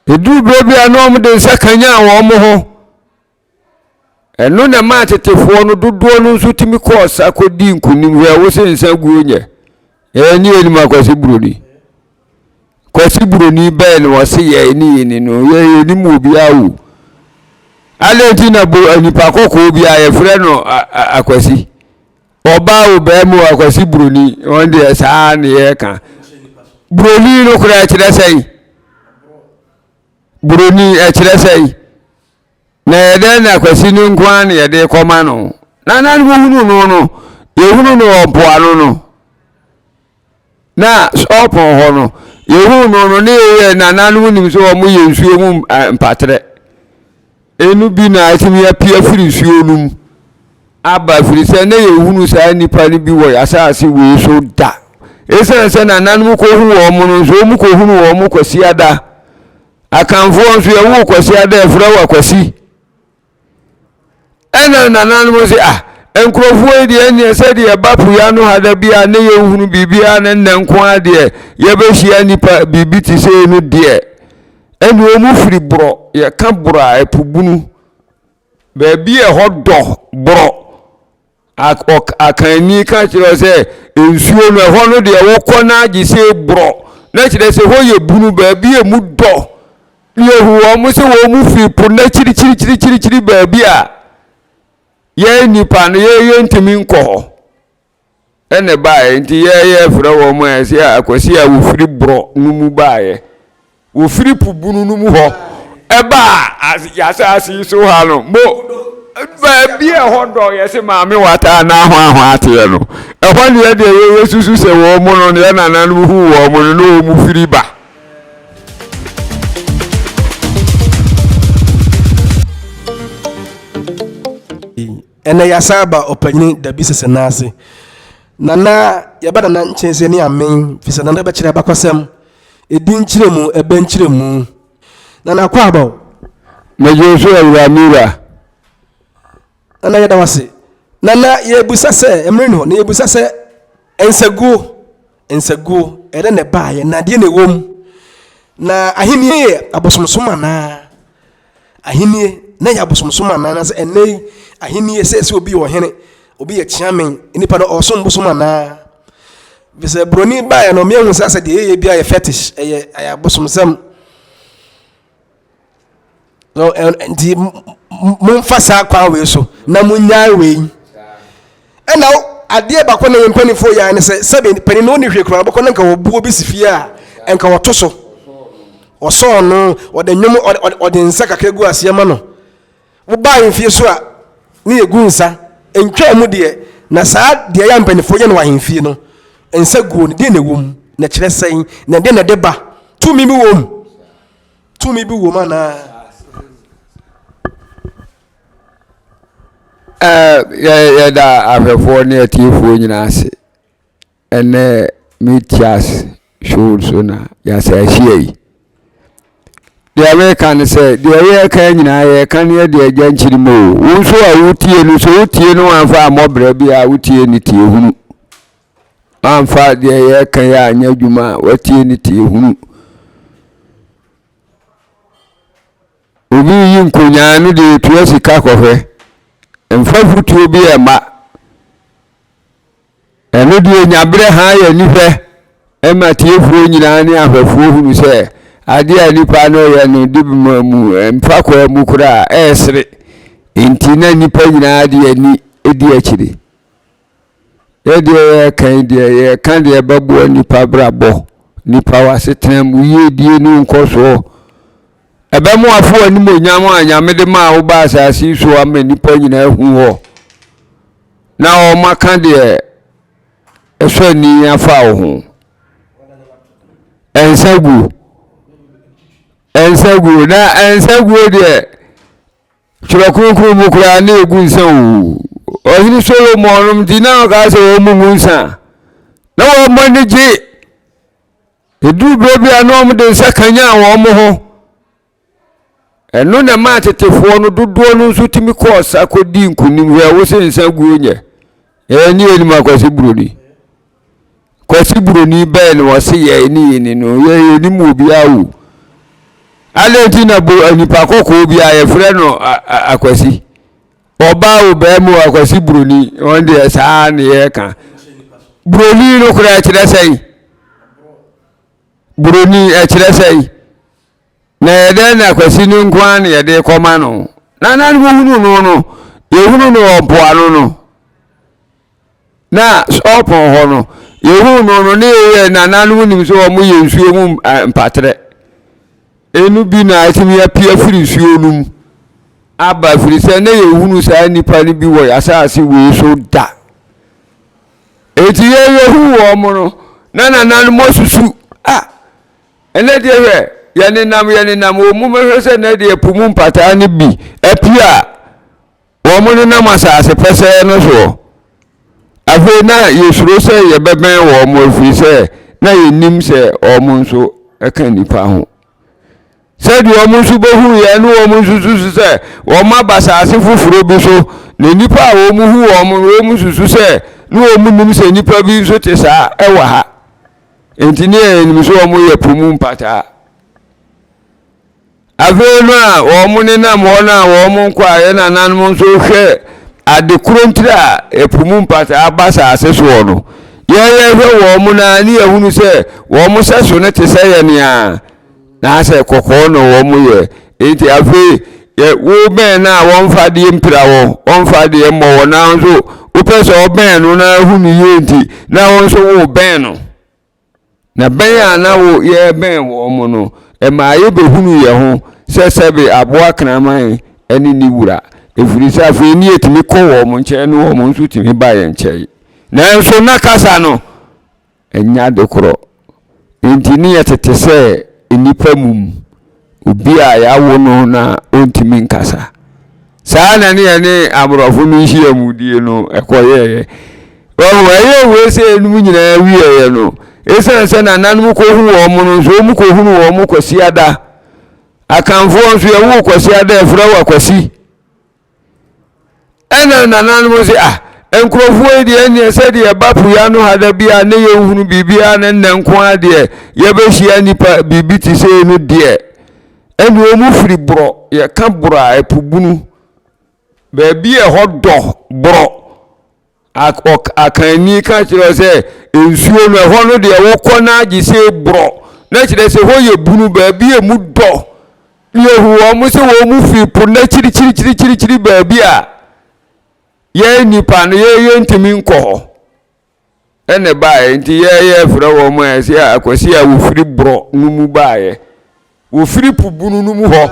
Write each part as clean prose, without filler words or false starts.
Ɛduru berɛ bi a na wɔde nsa kanyan wɔn ho. Ɛno na ɛmaa tetefoɔ no dodoɔ no nso tumi kɔɔ sa kɔdii nkonim. Hwɛ, wo se nsa guo nyɛ. Ɛɛ ne yɛnim akwasi buroni. Kwasi buroni bɛn na wɔse yɛn ne yɛni no yɛ yɛnim obiara o. Adɛn nti na bo nipa kɔkɔɔ bi a yɛfrɛ no akwasi. Ɔbaa o bɛrima o akwasi buroni wɔn deɛ saa ne yɛka. Buroni no koraa ɛkyerɛ sɛn? Buroni ɛkyerɛ sɛn? Na ɛyɛ dɛn na Kwasi no nko ara na yɛde rekɔma no? Na na wohunu no no, yɛhunu no wɔ mpoano no. Na ɔpɔn hɔ no, yɛhunu no no ne yɛyɛ nananom nim sɛ wɔn yɛ nsuo mu mpatrɛ. Ɛno bi na atumi apue afiri nsuo no mu aba firi sɛ na yɛhunu saa nnipa no bi wɔ yɛn asase wei so da. Ɛsiane sɛ nananom kɔhu wɔn no nso, wɔn kɔhunu wɔn Kwasiada. Akanfoɔ nso yɛwoo Kwasi ada yɛfrɛ wo Akwasi. Ɛna nananom sɛ ah nkurɔfoɔ yi deɛ ɛneɛ sɛdeɛ ɛba po ya no ha da bi a ne yɛnhunu biribiara ne nnɛ nko ara deɛ yɛbɛhyia nnipa biribi te sei no deɛ ɛne wɔn firi borɔ yɛka borɔ a ɛpo bunu baabi a ɛhɔ dɔ borɔ Akanni ka kyerɛ wo sɛ nsuo no ɛhɔ no deɛ wokɔ no agye sɛ borɔ na kyerɛ sɛ hɔ yɛ bunu baabi a mu dɔ ne yɛhu wɔn sɛ wɔn mu firi po no akyirikyirikyirikyiri baabi a yɛn nnipa no yɛyɛ ntumi nkɔ hɔ ɛna ɛbaeɛ nti yɛyɛ frɛ wɔn a ɛsɛ akwasi a wɔfiri borɔ no mu baeɛ Wɔfiri po bunu no mu hɔ ɛbaa yɛasaase yi so ha no mo baabi a ɛhɔ dɔ yɛse maame wata na ahoahoa ateɛ no ɛhɔ ne yɛdeɛ yɛyɛ susu sɛ wɔn mo no ne yɛ nananom hu wɔn mo no na wɔn mu firi ba. Ɛnɛ yɛasan aba ɔpanyin Dabi Sese nan ase. Nana yɛba Nana nkyɛn sɛ ne amen fi sɛ Nana bɛkyerɛ abakɔsɛm Ɛdi nkyerɛmu, ɛbɛ nkyerɛmu. Nana akwaaba o. Megye wo so awura me wura. Nana yɛda wo ase. Nana yɛbusa sɛ, mmerɛ ni hɔ, na yɛbusa sɛ nsaguo, nsaguo, ɛdɛ na ɛbaeɛ, na adeɛ na ɛwɔ mu. Na ahennie yɛ abosomsom anaa? Ahennie na yɛ abosomsom anaa? Na sɛ ɛnnɛ yi ahennie sɛ sɛ obi yɛ ɔhene, obi yɛ kyeame, nipa no ɔsom bosom anaa? Fisɛ buroni baeɛ no mehu sɛ sɛ deɛ yɛyɛ biara yɛ fetish, ɛyɛ ɛyɛ abosomsɛm. No, nti momfa saa kwan wei so na monyae wei. Ɛna adeɛ baako na yɛn mpanimfoɔ yɛ ne sɛ sɛbe panin no ɔnni hwee koraa bɛkɔ na nka wɔbuo bi si fie a nka wɔto so. Ɔsɔɔ no, ɔde nnwom ɔde nsa kakra gu aseɛ ma no. Woba ahemfie so a, ne yɛgu nsa. Ntwaa mu deɛ, na saa deɛ ɛyɛ a mpanimfoɔ yɛ no wɔ ahemfie no, nsa guo no, deɛ na ɛwɔ mu, na ɛkyerɛ sɛn, na deɛ na ɛde ba. Tumi bi wɔ mu. Tumi bi wɔ mu anaa? Yɛda ahwɛfoɔ ne atiefoɔ nyinaa ase. Ɛnnɛ Metias show so na yɛasa ahyia yi. Deɛ meka ne sɛ deɛ yɛreka nyinaa yɛreka ne yɛde agya nkyiri mu o. Wo nso a wotie no sɛ wotie no amfa ammɔ brɛ bi a wotie ne tie hunu. Amfa deɛ yɛreka yi anyɛ adwuma a woatie ne tie hunu. Obi yi nkonyaa no deɛ yɛtua sika kɔhwɛ. Mfa fotuo bi ɛma. Ɛno deɛ nya berɛ hann yɛn ani hwɛ ma atiefoɔ nyinaa ne ahwɛfoɔ hunu sɛ adeɛ a nnipa no reyɛ no de ma mu mfa kwaa mu koraa ɛresere nti na nnipa nyinaa de ani di akyire. Yɛdeɛ yɛreka yi deɛ yɛreka deɛ ɛbɛboa nnipa brabɔ nnipa w'asetena mu yiedie ne nkɔsoɔ ɛbɛmoafo animonyam a Nyame de maa wo ba asase yi so ama nnipa nyinaa hu hɔ. na wɔaka deɛ ɛsɔ ani afa wo ho. Nsa guo. Nsa guo. Na nsa guo deɛ, Twerɛ Kronkron mu koraa na ɛgu nsa o. Ɔhene Solomon nom nti na ɔkaa sɛ wɔn mu ngu nsa. Na wɔn ani gye. Ɛduru berɛ bi a na wɔde nsa kanyan wɔn ho. Ɛno na ɛmaa tetefoɔ no dodoɔ no nso tumi kɔɔ sa kɔdii nkonim. Hwɛ, wo se nsa guo nyɛ. Ɛɛ ne yɛnim akwasi buroni. Kwasi buroni bɛn na wɔse yɛ ne yɛni no. Yɛ yɛnim obiara o. Adɛn nti na bo nipa kɔkɔɔ bi a yɛfrɛ no Akwasi? Ɔbaa o bɛrima o Akwasi Buroni, wɔn deɛ saa ne yɛka. Buroni no koraa ɛkyerɛ sɛn? Buroni ɛkyerɛ sɛn? Na ɛyɛ dɛn na Kwasi no nko ara na yɛde kɔma no? Na na wohunu no no, yɛhunu no wɔ mpoano no. Na ɔpɔn hɔ no, yɛhunu no no ne yɛyɛ nananom nim sɛ wɔn yɛ nsuo mu mpatrɛ. Ɛno bi na atumi apue afiri nsuo no mu aba firi sɛ ne yɛhunu saa nnipa no bi wɔ yɛn asase wei so da. Enti yɛn yɛhu wɔn no, na nananom asusu a Ɛnnɛ deɛ hwɛ, yɛnenam yɛnenam wɔn mu mɛhwɛ sɛ nnɛ deɛ po mu mpataa no bi apue a wɔn nenam asase pɛsɛɛ no soɔ. Afei na yɛsuro sɛ yɛbɛbɛn wɔn ɛfiri sɛ na yɛnim sɛ wɔn nso ka nnipa ho. Sɛdeɛ wɔn nso bɛhu yɛn ne wɔn nso susu sɛ wɔn aba asase foforɔ bi so na nnipa a wɔn hu wɔn no wɔn susu sɛ ne wɔn nim sɛ nnipa bi nso te saa ɛwɔ ha. Enti ne yɛnim sɛ wɔyɛ po mu mpataa. Afei no a wɔnenam hɔ no a wɔn nkɔ a yɛn nananom nso hwɛ ade koro ntiri a ɛpo mu mpataa ba saase soɔ no, yɛn yɛhwɛ wɔn no a ne yɛhunu sɛ wɔn sɛso no te sɛ yɛn a na asɛ kɔkɔɔ na wɔn yɛ. Enti afei yɛ wobɛn no a wɔmfa adeɛ mpira wɔ, wɔmfa adeɛ mmɔ wɔ, na nso wopɛ sɛ ɔbɛn no na ahu no yie nti na wo nso wobɛn no. Na bɛn a na wo yɛbɛn wɔn no, ɛmaa yɛbɛhunu yɛn ho sɛ sɛbe aboa kraman ne ne wura, ɛfiri sɛ afei ne yɛtumi kɔ wɔn nkyɛn ne wɔn nso tumi ba yɛn nkyɛn. Nanso na kasa no Ɛnyɛ ade korɔ. Enti ne yɛ tete sɛ nnipa mum, obi a yɛawo no na ɔntumi nkasa. Saa na ne yɛne aborɔfo no nhyiamudie no ɛkɔyɛeɛ. Wahu, ɛyɛ wei sɛ yɛnom nyinaa wieeɛ no, ɛsiane sɛ nananom kɔhu wɔn no nso, wɔn kɔhunu wɔn Kwasiada. Akanfoɔ nso yɛwoo Kwasiada ɛfrɛ wɔ Akwasi. Ɛna nananom se, ah, nkurɔfoɔ yi deɛ ɛneɛ sɛdeɛ ɛba puya no ha da bi a ne yɛnhunu biribiara ne nnɛ nko ara deɛ yɛbɛhyia nnipa biribi te sei no deɛ ɛne wɔn firi borɔ yɛka borɔ a ɛpo bunu baabi a ɛhɔ dɔ borɔ Akanni ka kyerɛ sɛ nsuo no ɛhɔ no deɛ wokɔ no agye sɛ borɔ na kyerɛ sɛ hɔ yɛ bunu baabi a emu dɔ ne yɛhu wɔn sɛ wɔn mu firi po no akyirikyirikyirikyiri baabi a yɛn nnipa no yɛn yɛntumi nkɔ hɔ ɛna baeɛ nti yɛyɛ frɛ wɔn a ɛsɛ akwasi a wɔfiri borɔ no mu baeɛ Wɔfiri po bunu no mu hɔ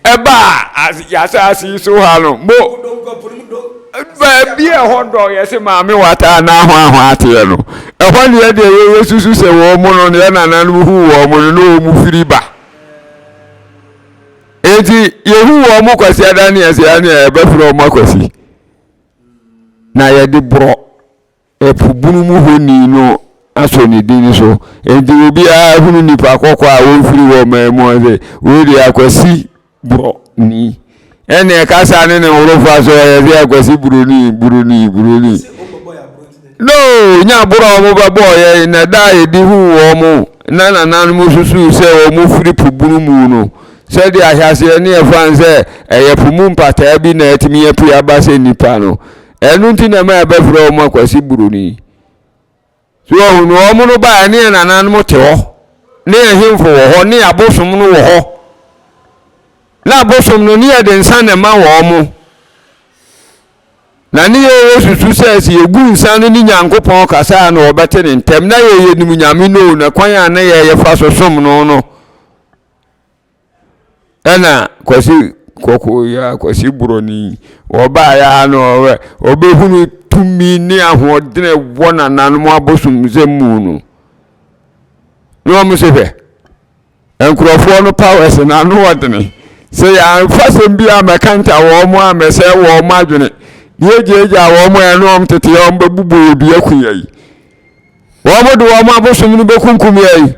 ɛbaa yɛasaase yi so ha no mo baabi a ɛhɔ dɔ yɛse maame wata na ahoahoa ateɛ no ɛhɔ ne yɛdeɛ yɛyɛ susu sɛ wɔn mo no yɛ nananom hu wɔn mo no na wɔn mu firi ba enti yɛhu wɔn mo kwasi ada ne yɛsɛ ɛne yɛbɛfrɛ wɔn akwasi na yɛde borɔ Ɛpo bunu mu honi no asɔ ne din so. Enti obiara hunu nipa kɔkɔɔ a wɔmfiri wɔ ɔman mu ɔse, wei deɛ Akwasi Buroni. Ɛne ɛkasa ne ne horofa so ɔyɛ sɛ Akwasi Buroni, Buroni, Buroni. No, nya borɔ a wɔbɛbɔɔ yɛn na da a yɛde huu wɔn na nananom susuu sɛ wɔn firi po bunu mu no, sɛdeɛ ahyɛaseɛ ne yɛfa no sɛ ɛyɛ po mu mpataa bi na atumi apue aba sɛ nnipa no, Ɛno nti na ɛma yɛbɛfrɛ wɔn akwasi buroni. So wɔhu no wɔn no baeɛ ne yɛn nananom te hɔ, ne yɛn hemfo wɔ hɔ, ne yɛn abosom no wɔ hɔ. Na abosom no ne yɛde nsa na ɛma wɔn mo. Na ne yɛyɛ susu sɛ sɛ yɛgu nsa no ne Nyankopɔn kasa a na wɔbɛte ne ntɛm. Na yɛyɛ nim Nyame no na kwan a na yɛyɛ fa so som no no. Ɛna Kwasi kɔkɔɔ yi a Kwasi Buroni wɔbaeɛ ara na ɔbɛ ɔbɛhunu tumi ne ahoɔden a ɛwɔ nananom abosomsɛm mu no na wɔn sɛ hwɛ nkurɔfoɔ no powers no ano ɔdene sɛ yɛamfa sɛm bi a mɛkanta wɔn a mɛsɛ wɔn adwene deɛ gyaagyaa wɔn a ɛne wɔn tete wɔn bɛbobɔ yɛ dua ku yɛ yi Wɔde wɔn abosom no bɛkunkum yɛn.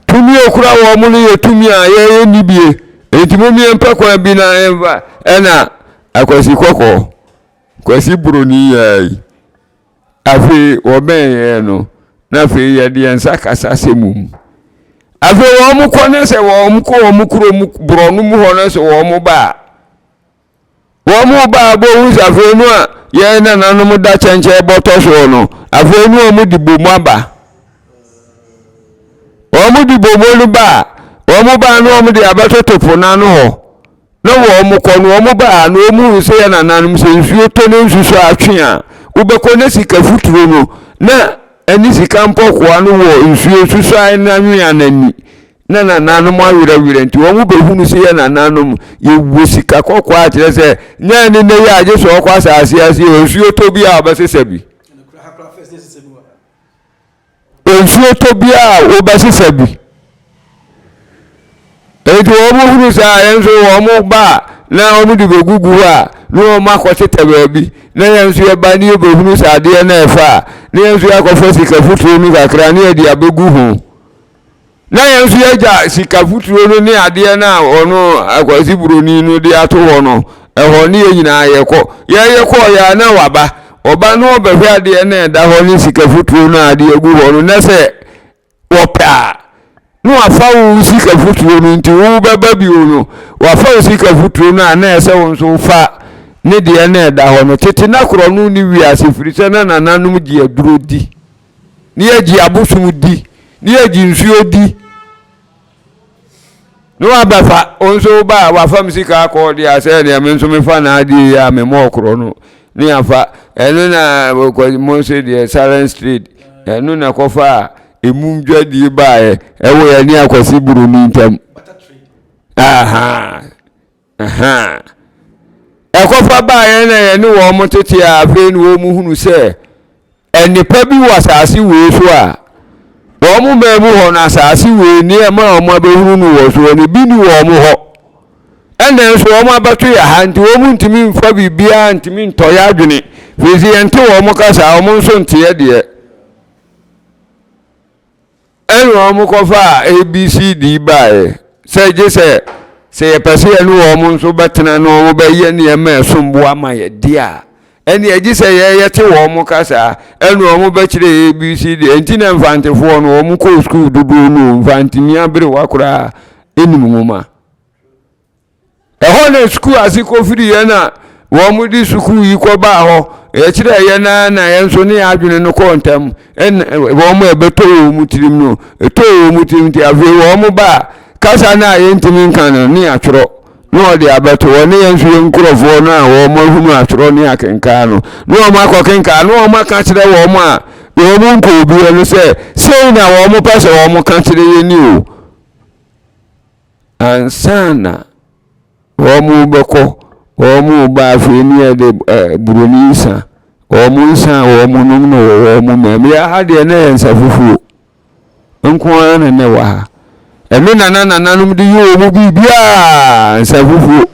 Tumi a okura wɔn no yɛ tumi a yɛyɛ nni bie. Enti mom yɛmpɛ kwan bi na yɛmfa ɛna akwasi kɔkɔɔ, kwasi buroni yɛɛ yi. Afei wɔbɛn yɛn no, na afei yɛde yɛn nsa kasa sɛ mum. Afei wɔn kɔ ne sɛ wɔn kɔ wɔn kurom borɔno mu hɔ no sɛ wɔn ba a, wɔn ba a bohu sɛ afei no a yɛn nananom da kyɛnkyɛn bɔtɔ soɔ no, afei no wɔn de bom aba. Wɔn de bom no ba a, wɔn ba no wɔn de abɛtoto po n'ano hɔ. Na wɔn kɔ no wɔn ba a na wɔn hu sɛ yɛn nananom sɛ nsuo tɔ ne nsuso atwe a, wobɛkɔ ne sika futuro no na ɛne sika mpɔkoa no wɔ nsuo susuan no anwea no ani na nananom awerɛwerɛ nti wɔn bɛhunu sɛ yɛ nananom yɛwɔ sika kɔkɔɔ a kyerɛ sɛ nyɛ ne nnɛ yi a gye sɛ ɔkɔ asase ase nsuo tɔ bi a ɔbɛsesa bi. Nsuo tɔ bi a wobɛsesa bi. Enti wɔn hunu saa yɛn nso wɔn ba a na wɔn de bɛgugu hɔ a na wɔn akɔtetɛ baabi na yɛn nso yɛba ne yɛbɛhunu sɛ adeɛ no ɛfa a na yɛn nso yɛakɔfa sika futuro no kakra ne yɛde abɛgu ho. Na yɛn nso yɛagya sika futuro no ne adeɛ no a ɔno Akwasi Buroni no de ato hɔ no, ɛhɔ ne yɛn nyinaa yɛkɔ. Yɛn yɛkɔɔ yɛ a na waba. Ɔba na ɔbɛhwɛ adeɛ no a ɛda hɔ ne sika futuro no a adeɛ agu hɔ no, na sɛ wɔpɛ a, na wafa wo sika futuro no nti wobɛba bio no, wafa wo sika futuro no a na ɛsɛ wo nso wofa ne deɛ na ɛda hɔ no. Tete na korɔno ne wiase firi sɛ na nananom gye aduro di. ne yɛgye abosom di, ne yɛgye nsuo di. Ne wabɛfa, wo nso woba a wafa me sika akɔ deɛ a sɛ deɛ me nso mefa n'adeɛ yi a memmɔ ɔkorɔ no ne afa. Ɛno na mo nso deɛ silent street, ɛno na kɔfa a emum dwadie baeɛ ɛwɔ yɛne Akwasi Buroni ntam. Aha. Ahaa. Ɛkɔfa baeɛ na yɛne wɔn tete a afei na wɔn hunu sɛ nnepa bi wɔ asase wei so a wɔn mmaa mu hɔ no asase wei nneɛma a wɔn abɛhunu no wɔ soɔ no bi ni wɔn hɔ. Ɛnna nso wɔn abɛto yɛ ha nti wɔn ntumi nfa biribiara ntumi ntɔ yɛ adwene firi sɛ yɛnte wɔn kasa wɔn nso nteɛ deɛ. Ɛnna wɔkɔfaa ABCD baeɛ sɛ gye sɛ sɛ yɛpɛ sɛ yɛne wɔn nso bɛtena na wɔbɛyɛ nneɛma a ɛsom bo ama yɛ deɛ a, ɛnneɛ gye sɛ yɛyɛte wɔn kasa ɛnna wɔbɛkyerɛ ABCD. Ɛnti na Mfantefoɔ no wɔn kɔɔ sukuu dodoɔ no Mfanteni aberewa koraa ɛnim nwoma. Ɛhɔ na sukuu ase kɔfiriiɛ na wɔde sukuu yi kɔbaa hɔ. Yɛkyerɛɛ yɛn ara na yɛn nso ne yɛn adwene no kɔɔ ntɛm. Ɛna wɔn a ɛbɛtɔ wɔn tirim no, ɛtɔɔ wɔn tirim nti afei wɔn ba a, kasa no a yɛntumi nka no ne yɛatwerɛ na wɔde abɛto hɔ ne yɛn nso yɛn nkurɔfoɔ no a wɔn ahunu atwerɛ ne akenkan no na wɔn akɔkenkan na wɔn aka kyerɛ wɔn a wɔn nkɔɔ bi no sɛ sei na wɔn pɛ sɛ wɔn ka kyerɛ yɛn ni o. Ansa na wɔrebɛkɔ, wɔreba afei ne yɛde ɛɛ buroni nsa, wɔn nsa a wɔnom no wɔ wɔn man mu. Yɛn ha deɛ na ɛyɛ nsa fufuo nko ara na na ɛwɔ ha. Ɛno na na nananom de yɛ wɔn biribiara, nsa fufuo.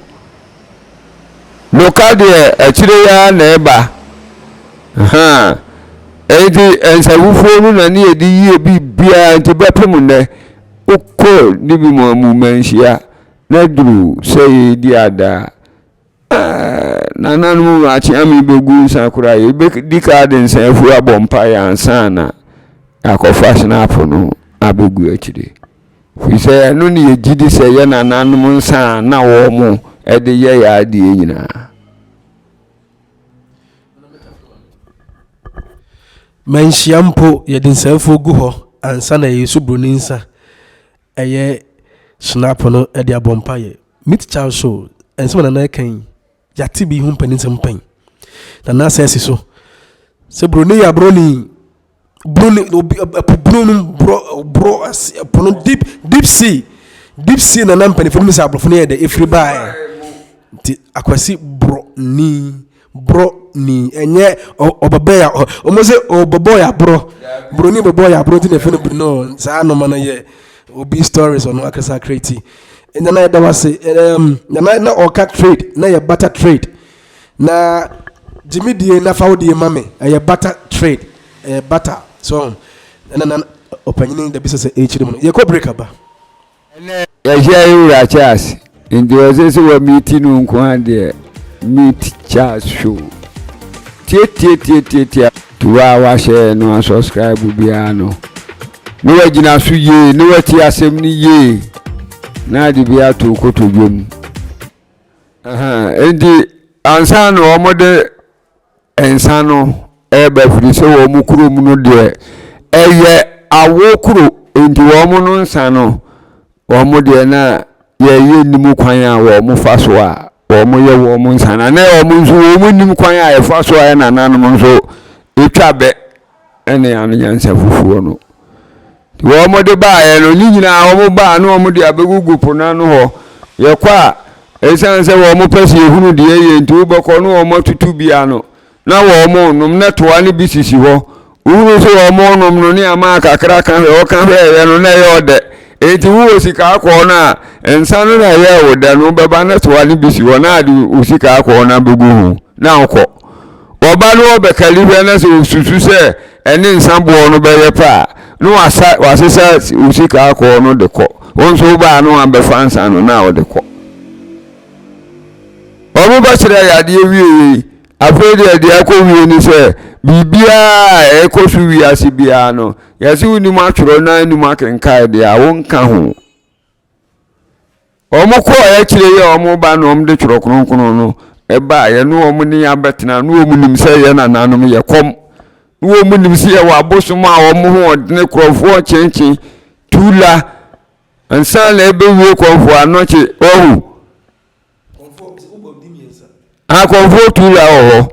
Noka deɛ akyire yi ara na ɛba. Ahaa. Enti nsa fufuo no na ne yɛde yie biribiara nti bɛpem nnɛ. Wokɔ ne bi mu a mu manhyia na duru sɛ yɛredi ada a, nananom akyeame bɛgu nsa koraa yɛbɛdi ka de nsa afu abɔ mpaeɛ ansa na akɔfa snap no abɛgu akyire. Firi sɛ ɛno ne yɛgye di sɛ yɛ nananom nsa a na wɔn de yɛ yɛ adeɛ nyinaa. Manhyia mpo, yɛde nsafuo gu hɔ ansa na yɛresu buroni nsa ɛyɛ schnapp no de abɔ mpaeɛ. Meet Charles Show, nsɛm a Nana ɛka yi, yɛate bi ho mpaninsɛm pɛn. Nana asɛ asi so sɛ buroni yɛ aburoni. Bunu ne obi ɛpo bunu no borɔ borɔ ase ɛpo no deep deep sea deep sea na na mpanimfoɔ no sɛ aborɔfo no yɛ dɛ efiri baeɛ nti akwasi borɔ ni borɔ ni ɛnyɛ ɔbɛbɛ ya wɔn sɛ ɔbɛbɔ yɛ aborɔ buroni bɛbɔ yɛ aborɔ nti na efi no no saa nneɛma no yɛ obi stories ɔno akasa create nana yɛ da wase ɛɛm nana na ɔka trade na yɛ butter trade. Na gye me die na fa wo die ma me ɛyɛ butter trade ɛyɛ butter so ɛna na ɔpanyini da bisa sɛ ɛkyerɛ mu no yɛkɔ break aba. Ɛnɛ yɛhyia yɛ wura Charles nti ɔsɛ sɛ wa meeti no nko ara deɛ meet Charles show tietietietietie. Nti wo a wahyɛ no asubscribe biara no. Na wagyina so yie, na wati asɛm no yie, na ade bi ato kotodwe mu. Enti ansa na wɔde nsa no reba firi sɛ wɔn kurom no deɛ ɛyɛ awo kuro nti wɔn no nsa no wɔn deɛ na yɛyɛ nim kwan a wɔn fa so a wɔn yɛ wɔn nsa na na wɔn nso wɔn nim kwan a yɛfa so a ɛnananom nso etwa bɛ ɛne ano nyansa fufuo no wɔn de baeɛ no ne nyinaa wɔn baa na wɔn de abɛgugu po no ano hɔ yɛkɔ a ɛsiane sɛ wɔn pɛ sɛ yɛhunu deɛ ɛyɛ nti wobɛkɔ na wɔn atutu bi ano na wɔn renom na toa no bi sisi hɔ wohunu sɛ wɔn renom no ne ama kakra ka hwɛ wɔka hwɛ ɛyɛ no na ɛyɛ ɔdɛ enti wowɔ sika akɔɔ no a nsa no na ɛyɛ wo dɛ no wobɛba na toa no bi si hɔ na ade wo sika akɔɔ no abɛgu ho na wokɔ wɔba no wɔbɛkali hwɛ na sɛ wɔsusu sɛ ɛne nsa boɔ no bɛyɛ pɛ a na wasa wasesa wo sika akɔɔ no de kɔ wo nso wobaa no wabɛfa nsa no na wode kɔ wɔn bɛkyerɛ yadeɛ wie yi Afei deɛ deɛ ɛkɔ wie ne sɛ biribiara a ɛkɔ so wiase biara no yɛsɛ wonim atwerɛ na anim akenkae deɛ a wonka ho. Wɔn kɔɔ akyire yɛ wɔn ba na wɔn de twerɛ kronkron no ɛbaa yɛ ne wɔn ne abɛtena ne wɔn nim sɛ yɛ nananom yɛ kɔm ne wɔn nim sɛ yɛwɔ abosom a wɔn ho ɔdene korɔfoɔ kyenkyen tuula ansa na ɛbɛwie kɔmfoɔ anɔkye ɔhu. Akɔmfoɔ Tuula wɔ hɔ,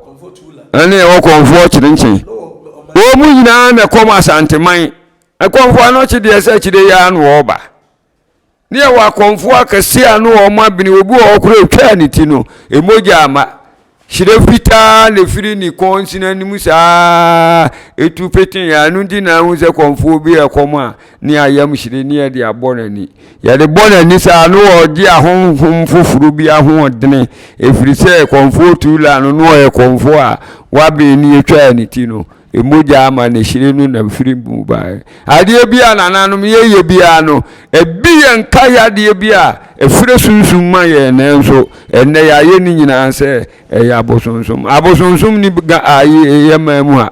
ɛne ɛwɔ kɔmfoɔ Kyerenkyen. Wɔn mu nyinaa na ɛkɔm Asanteman. Akɔmfoɔ Anɔkye deɛ sɛ akyire yi ara na wɔreba. Ne ɛwɔ akɔmfoɔ akɛseɛ a ne wɔn abene, obi wɔ hɔ koraa otwaa ne ti no, emogya ama. Hyerɛ fitaa na ɛfiri ne kɔn nsini anim saa ɛtu petee a ɛno nti na ahu sɛ kɔmfoɔ bi yɛ kɔm a ne ayam hyire ne yɛde abɔ n'ani. Yɛde bɔ n'ani saa no ɔgye ahonhom foforɔ bi ahoɔdene ɛfiri sɛ kɔmfoɔ Tuula no na ɔyɛ kɔmfoɔ a wabɛn ne yɛtwaa ne ti no. Mogya ama ne hyire no nam firi mu baeɛ. Adeɛ bi a nananom yɛyɛ biara no, ebi yɛ nkaeɛ adeɛ bi a ɛfiri sunsum ma yɛn nanso ɛnnɛ yɛayɛ ne nyinaa sɛ ɛyɛ abosonsom. Abosonsom ni yɛ man mu ha.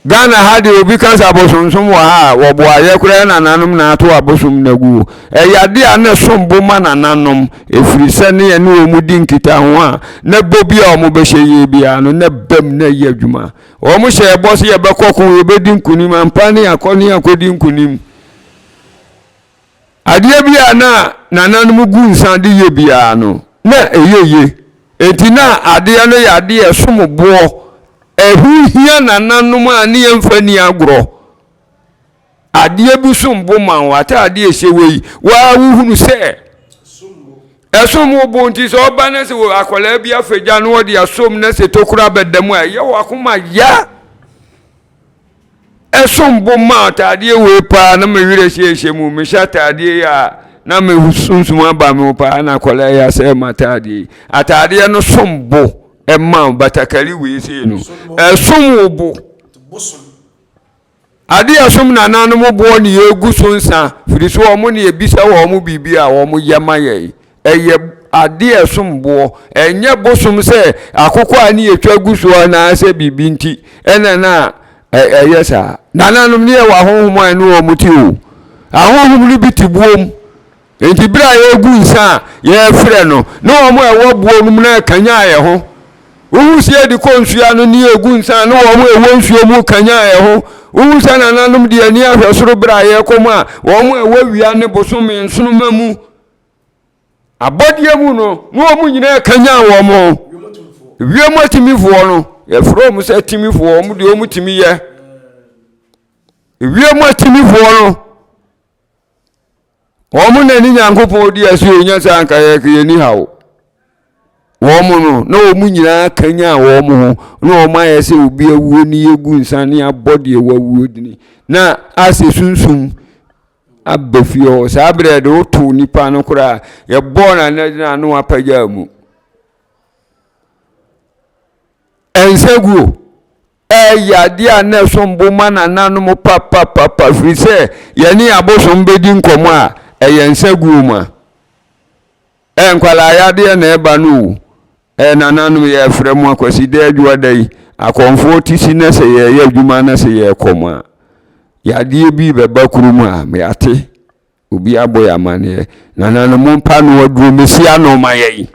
Ghana ha deɛ obi ka sɛ abosonsom wɔ ha a wɔboa yɛ koraa nananom na ato abosom no agu. Ɛyɛ adeɛ a na ɛsom bo ma nananom ɛfiri sɛ ne yɛne wɔn di nkitaho a na bɔ bi a wɔbɛhyɛ yie biara no na bam na ɛyɛ adwuma. Wɔn hyɛ ɛbɔ sɛ yɛbɛkɔ ko yɛbɛdi nkunim ampa ne akɔ ne akɔdi nkunim. Adeɛ bi a na nananom gu nsa de yɛ biara no na ɛyɛ yie. Enti na adeɛ no yɛ adeɛ ɛsom boɔ. Ɛho hia nananom a ne yɛmfa ni agorɔ. Adeɛ bi som bo ma wo, ataadeɛ ɛhyɛ wɔ yi, waa wohunu sɛ ɛsom wo bo nti sɛ ɔba na sɛ akwadaa bi afagya na ɔde asom na sɛ tokuro abɛda mu a ɛyɛ wɔ akoma ya. Ɛsom bo ma ataadeɛ wei paa na me werɛ hyehyɛ mu mehyɛ ataadeɛ yi a na me sunsum aba me ho paa na akwadaa yi asɛ ma ataadeɛ yi. Ataadeɛ no som bo ɛma batakari wei sei no ɛsom wo bo. Ade a ɛsom nananom boɔ ne yɛgu so nsa, firi so wɔn ne yɛbisa wɔn biribi a wɔn yɛ ma yɛn. Ɛyɛ ade a ɛsom boɔ. Ɛnyɛ bosom sɛ akokɔ a ne yɛtwa gu so anaasɛ biribi nti ɛna na ɛyɛ saa. Nananom ne yɛwɔ ahonhom a ɛne wɔn te o. Ahonhom no bi te buom. Enti bere a yɛregu nsa a yɛrefrɛ no, ne wɔn a ɛwɔ boɔ no mu no rekanyan yɛn ho. Wohu sɛ yɛde kɔ nsuo ano ne yɛregu nsa a, ne wɔn a ɛwɔ nsuo mu rekanyan yɛn ho. Wohu sɛ nananom de ani ahwɛ soro bere a yɛrekɔ mu a, wɔn a ɛwɔ wia ne bosome nsoromma mu abɔdeɛ mu no, ne wɔn nyinaa rekanyan wɔn ho. Wiem atimifoɔ no, yɛfrɛ wɔn sɛ atimifoɔ, wɔn deɛ wɔn tumi yɛ. Wiem atimifoɔ no, Wɔn na ne Nyankopɔn di ase o, nyɛ sɛ anka yɛ yɛni ha o. Wɔn no, na wɔn nyinaa kanyan wɔn ho, na wɔn ayɛ sɛ obi awuo ne yɛgu nsa ne abɔ deɛ wawuo dini. Na asɛ sunsum aba fie hɔ. Saa berɛ de woto nipa no koraa, yɛbɔɔ no anadwo ano apagya mu. Ɛnsa guo. Ɛyɛ adeɛ a na ɛsom bo ma nananom papapapa firi sɛ yɛne abosom bɛdi nkɔmmɔ a ɛyɛ nsa guo ma. Ɛyɛ nkwadaa yadeɛ na ɛba no o. Ɛyɛ nananom yɛfrɛ mo akwasida adwuada yi akɔmfoɔ ti si na sɛ yɛyɛ adwuma na sɛ yɛkɔm a. Yadeɛ bi rebɛba kurom a, yɛate. Obi abɔ yɛn amanneɛ. Nananom, mompa ano aduro mmɛsi ano ma yɛn.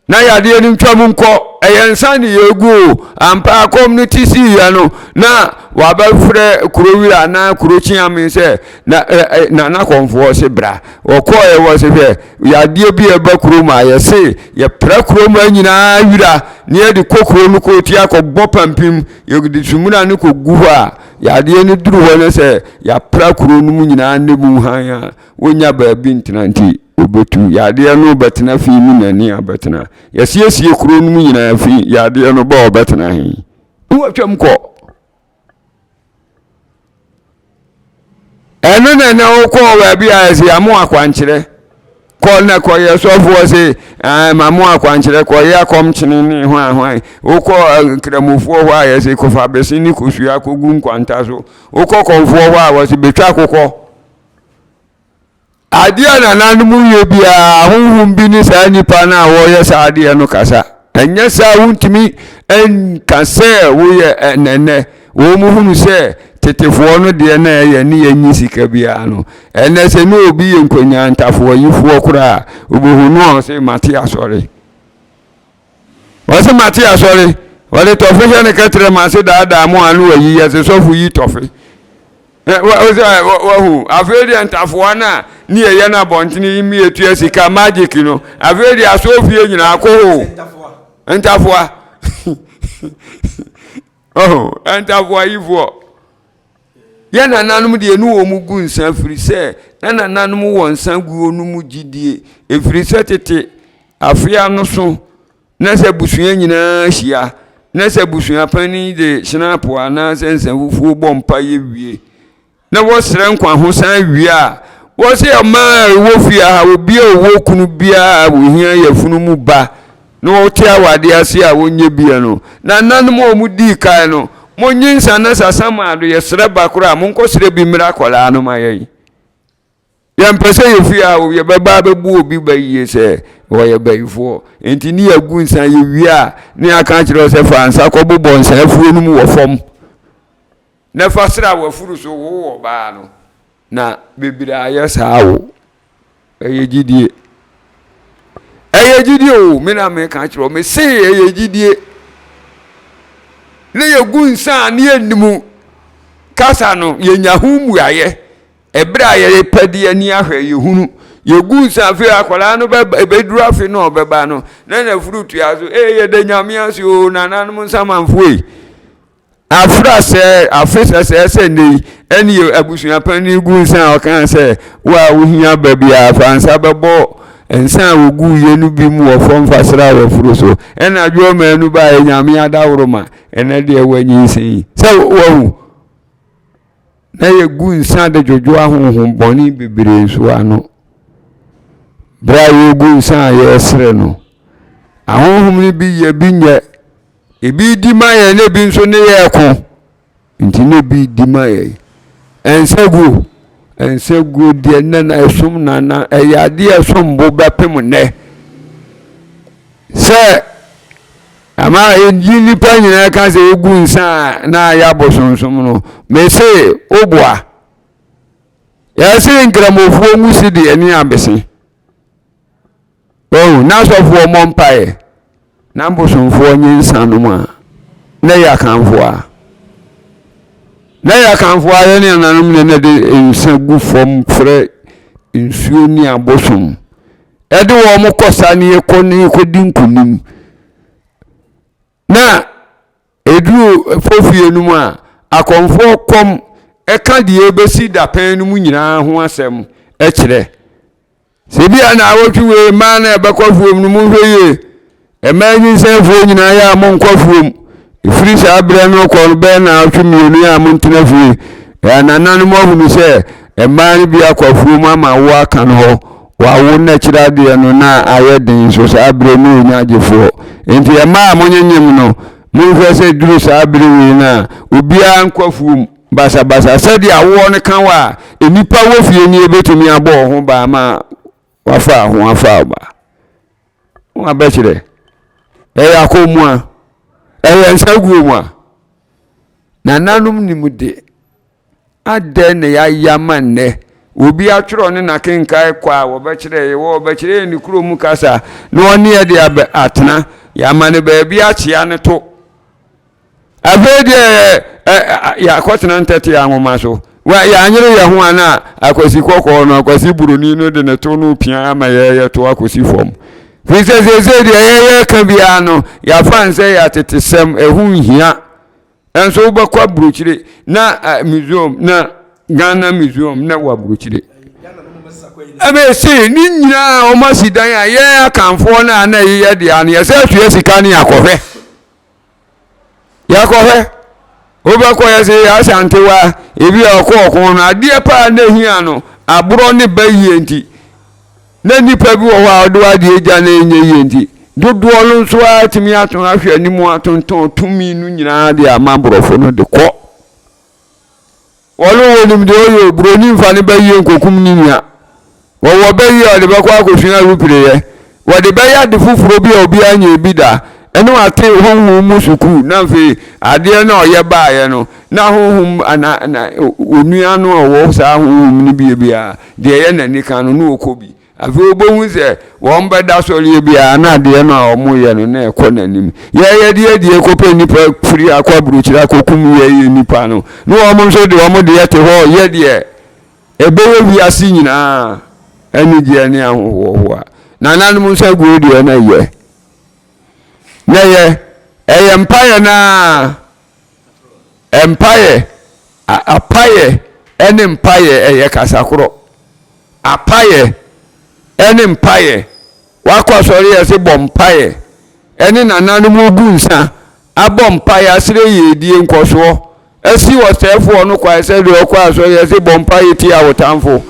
Na yadeɛ no ntwam nkɔ. Ɛyɛ nsa ne yɛgu o. Ampa akɔm no ti siiɛ no, na wabɛfrɛ kuro wura anaa kuro kyeame sɛ na ɛ ɛ nana kɔmfoɔ se bra. Wɔkɔɔɛ wɔ se hwɛ yadeɛ bi a ɛba kurom a yɛse yɛpra kurom ha nyinaa wira na yɛde kɔ kuro no kootia kɔbɔ pampim yɛde sumina no kɔgu hɔ a yadeɛ no duru hɔ no sɛ yɛapra kuro no mu nyinaa ne mu hann a wɔnya baabi ntena nti wɔbɛtu yadeɛ no bɛtena fi mu na ni abɛtena yɛsiesie kuro no mu nyinaa fi yadeɛ no bɛ ɔbɛtena he na wɔatwam kɔ ɛno na ɛnɛ wokɔɔ baabi a ɛsɛ yɛamo akwankyerɛ kɔ na kɔyɛ sɔfoɔ se ma mo akwankyerɛ kɔyɛ akɔmkyene ne hwan hwan wokɔ nkramofoɔ hɔ a yɛse kɔfa bese ne kosua kɔgu nkwanta so wokɔ kɔmfoɔ hɔ a wɔse bɛtwa kokɔ Adeɛ a nananom yɛ biara, honhom bi ne saa nipa no a wɔreyɛ saa adeɛ no kasa. Ɛnyɛ saa wontumi nka sɛ woyɛ ɛnɛnɛ. Wɔn hunu sɛ tetefoɔ no deɛ na ɛyɛ ne yɛnyi sika biara no. Ɛnɛ sɛ ne obi yɛ nkonyantafoɔ yifoɔ koraa a, wobɛhu no a ɔse mate asɔre. Ɔse mate asɔre. Wɔde tɔfe hyɛ ne kɛtrɛ ma ase daadaa mo a no wayi yɛse sɔfo yi tɔfe. Wahu afei deɛ ntafowa no a ne yɛyɛ no abɔntene yi mi yɛtua sika magic no afei deɛ asɔɔ fie nyinaa kɔ hɔ ntafowa ɔho ntafowa yifoɔ yɛ nananom deɛ ne wɔn gu nsa firi sɛ na nananom wɔ nsa guo no mu gyidie ɛfiri sɛ tete afea no so Na sɛ abusua nyinaa hyia, na sɛ abusua panin de hyinapo anaasɛ nsafufuo bɔ mpaeɛ wie, na wɔsrɛ nkwa ho san wie a, wɔse ɔman a ɛwɔ fie ha, obi a ɔwɔ kunu biara a wɔhia yafunu mu ba na wɔte awadeɛ ase a wɔnyɛ bia no, nananom a wɔdii kan no, monye nsa na sasamaado yɛsrɛ ba koraa, monkɔsrɛ bi mmra akwadaa no ma yɛn. Yɛmpɛ sɛ yɛfie a yɛbɛba abɛbu obi ba yie sɛ wɔyɛ bayifoɔ. Enti ne yɛagu nsa yɛwie a ne yɛaka akyerɛ wo sɛ fa nsa kɔbobɔ nsa afuo no mu wɔ fam na fa sra w'afuru so wo ɔbaa no. Na bebree ayɛ saa o. Ɛyɛ gyidie. Ɛyɛ gyidie o, me na meka kyerɛ wo, mese ɛyɛ gyidie. Ne yɛgu nsa a ne yɛnnim kasa no, yɛnya ho mmuaeɛ. Ɛberɛ a yɛrepɛ de ani ahwɛ, yɛhunu, yɛgu nsa afei akwadaa no bɛba, ɛbɛduru afe no a ɔbɛba no, na n'afuru tua so, ee yɛda Nyame ase o, nananom nsamanfoɔ yi. Afra sɛ, afe sɛsɛɛ sɛ nnɛ yi, ɛne yɛ abusua panin gu nsa a ɔkaa sɛ, wo a wohia ba biara fa nsa bɛbɔ nsa a wɔguiɛ no bi mu wɔ fam fa sra w'afuru so. Ɛna adwoɔmaa no baeɛ, Nyame adaworoma, ɛnɛ deɛ woanyinsɛn yi. Sɛ wahu. Na yɛgu nsa de dwodwo ahonhom bɔne bebree nso ano. Berɛ a yɛregu nsa a yɛresrɛ no, ahonhom no bi yɛ bi nyɛ. Ebi di ma yɛn na ebi nso ne yɛ ko. Nti na ebi di ma yɛn. Nsa guo, nsa guo deɛ nnɛ na ɛsom nana ɛyɛ adeɛ ɛsom bo bɛpem nnɛ. Sɛ Ama yi nnipa nyinaa ka sɛ wogu nsa a na ayɛ abosonsom no, mese woboa. Yɛse nkramofoɔ ngu si deɛ ne abese. Wahu, na asɔfoɔ mmɔ mpaeɛ na abosomfoɔ nye nsa nom a, na ɛyɛ akanfoɔ a. Na ɛyɛ akanfoɔ a yɛne nananom ne na de nsa gu fam frɛ nsuo ne abosom. Ɛde wɔn kɔ sa ne yɛkɔ ne yɛkɔdi nkonim. Na ɛduru fofie no mu a, akɔmfoɔ kɔm ɛka deɛ ɛbɛsi dapɛn no mu nyinaa ho asɛm kyerɛ. Sɛ bi a na awɔtwe wei mmaa na ɛbɛkɔ afuom no monhwɛ yie. Mmaa nyinsɛnfoɔ nyinaa yɛ a monkɔ afuom. Ɛfiri saa berɛ no kɔ no bɛyɛ naawɔtwe mmienu yɛ a montena fie. Nananom ahunu sɛ mmaa no bi akɔ afuom ama awoɔ aka no hɔ. Wɔawo no akyiri adeɛ no na ayɛ den nso saa berɛ no ɔnya agyefoɔ. Enti mmaa a monyenyem no, monhwɛ sɛ duru saa berɛ wei no a, obiara nkɔ afuom basabasa. Sɛdeɛ awoɔ no ka wo a, nnipa wɔ fie nie bɛtumi abɔ wo ho ban ma wafa ho afa wo ba. Wo abɛkyerɛ. Ɛyɛ akɔn mu a, ɛyɛ nsa guo mu a. Nananom nim de. Adɛn na yɛayɛ ama nnɛ? Obi atwerɛ ne n'akenkae kɔ a wɔbɛkyerɛ yɛ, wɔbɛkyerɛ yɛ ne kurom kasa na ɔne yɛ de abɛ atena. Yɛama no baabi akyea no to. Afei deɛ yɛakɔtena ntɛtea nwoma so. Yɛanyere yɛn ho a na akwasi kɔkɔɔ no, akwasi buroni no de ne to no pia ama yɛyɛ to akɔsi fam. Firi sɛ seesei deɛ yɛyɛ ka biara no, yɛafa nsɛ yɛ atetesɛm, ɛho nhia. Nso wobɛkɔ aburokyire na eh, museum na Ghana museum na wɔ aburokyire. Ɛbɛsi ne nyinaa wɔn asi dan a yɛn akanfoɔ no a na ɛyɛ deɛ no yɛsɛ atua sika ne akɔhwɛ. Yɛakɔhwɛ wobɛkɔ yɛ sɛ yɛ asantewa ebi a ɔkɔ ɔko no adeɛ paa na ehia no aborɔ ne ba yie nti Na nnipa bi wɔ hɔ a wɔde wɔn adeɛ gya na ɛnyɛ yie nti, dodoɔ no nso ara atumi ato ahwɛ anim atontɔn tumi no nyinaa de ama aborɔfo no de kɔ. Wɔn wɔnim deɛ ɔyɛ o, buroni mfa ne ba yie nkɔkum ne nua. Wɔwɔ ba yie a ɔde bɛkɔ akɔsua aeroplane Wɔde bɛyɛ ade foforɔ bi a obiara nyɛɛ bi da. Ɛne wate honhom mu sukuu na afei adeɛ no a ɔyɛ baeɛ no na honhom ana na onua no a ɔwɔ saa honhom no bie biara deɛ ɛyɛ n'ani ka no na ɔkɔ bi. Afei wobɛhu sɛ wɔn bɛda sɔreɛ biara na adeɛ no a wɔyɛ no na ɛkɔ n'anim. Yɛyɛ deɛ deɛ kɔpɛ nnipa firi akɔ aburokyire akɔkum yɛyɛ nnipa no na wɔn nso de wɔn deɛ te hɔ yɛ deɛ Ɛbɛyɛ wiase nyinaa anigyeɛ ne ahohoahoa. Nananom nsa guo deɛ na ɛyɛ. Na ɛyɛ, ɛyɛ mpaeɛ no ara. Mpaeɛ, apaeɛ ne mpaeɛ ɛyɛ kasakorɔ. Apaeɛ ne mpaeɛ. Wakɔ asɔre yɛ se bɔ mpaeɛ. Ɛne nananom gu nsa abɔ mpaeɛ asrɛ yiedie nkɔsoɔ. Asi ɔsɛefoɔ no kwan sɛ deɛ ɔkɔ asɔre yɛ se bɔ mpaeɛ tia wo tamfo.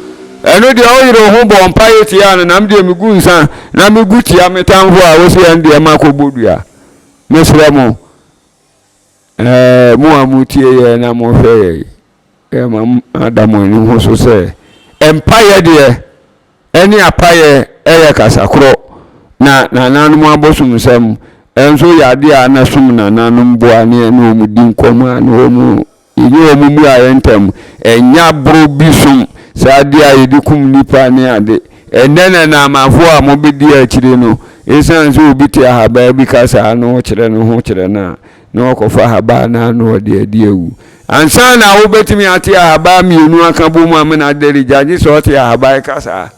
Ɛno deɛ woyere wo ho bɔ mpaeɛ tia no na me deɛ megu nsa na megu tia me tamfo a wose ɛno deɛ makɔ bɔ dua. Mesrɛ mo, ɛɛ mo a motie yɛn na mohwɛ yɛn, ɛma ada mo ani ho so sɛ mpaeɛ deɛ ɛne apayɛ yɛ kasakorɔ, na nananom abosomsɛm nso yɛ adeɛ a na som nananom boa ne ɛne wɔn di nkɔmmɔ a na wɔn yɛnyɛ wɔn mmuaeɛ ntɛm, ɛnyɛ aboro bi som saa adeɛ a yɛde kum nnipa ne ade. Ɛnnɛ na Naamafoɔ a mobɛdi akyire no, ɛsiane sɛ obi te ahabaa bi kasa na ɔkyerɛ ne ho kyerɛ no a, na ɔkɔfa ahabaa no a na ɔde adi awu. Ansa na wobɛtumi ate ahabaa mmienu aka bom amena adɛre gya, gye sɛ ɔte ahabaa kasa.